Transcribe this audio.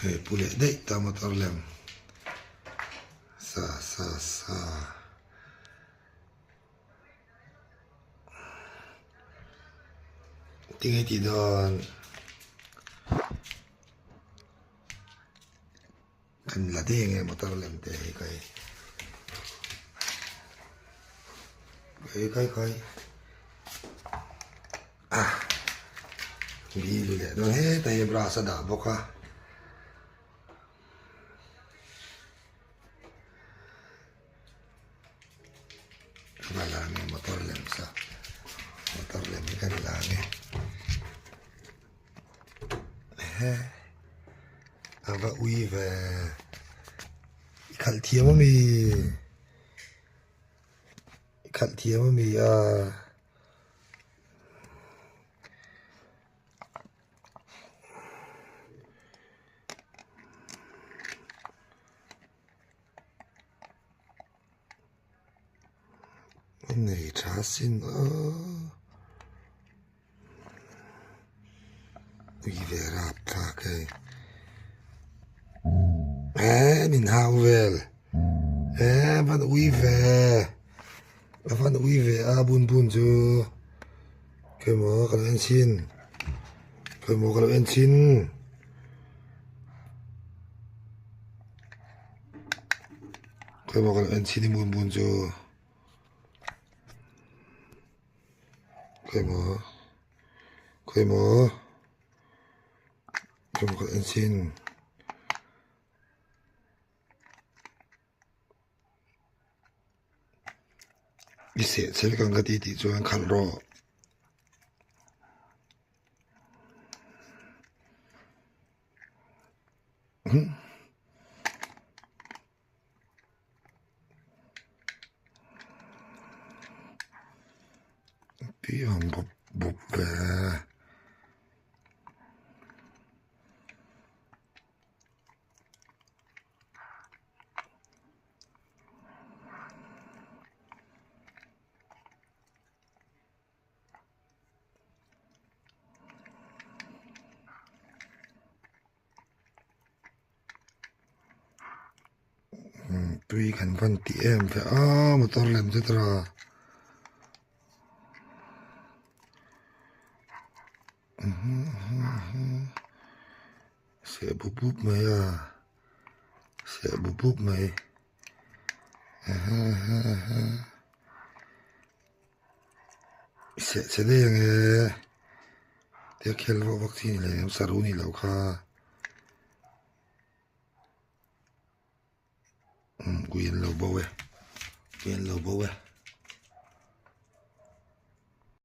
Hei pu leh daih ta motor lem sa sa sa. Tinge tih dawn kan la daih ange motor lem te hi kai kai kai kai a bill leh dawn hetah hian brush a dah bawk a. Ka la nge motor lem sa motor lem hi kan la nge ehe a va ui ve i khalh thiam ami i khalh thiam ami a. A nei tha sin aw ui ve rap thlak hei eee min hau vel eee van ui ve a van ui ve a bun bun chu khawimaw ka lo en chhin khawimaw ka lo en chhin. Khawimaw ka lo en chhin i hmun hmun chu khawimaw khawimaw khawimaw ka lo en chhin. I seh chhe vek ang ka ti tih chuan khalh rawh. Tih ang bawp bawp ve. Tui kan van tih em ve a motor lem chu tara seh bup bup mai a seh bup bup mai. Seh che daih ang e tia khel vak vak chi ni lo em saru ni lo kha umm ui an lo bo e ui an lo bo e.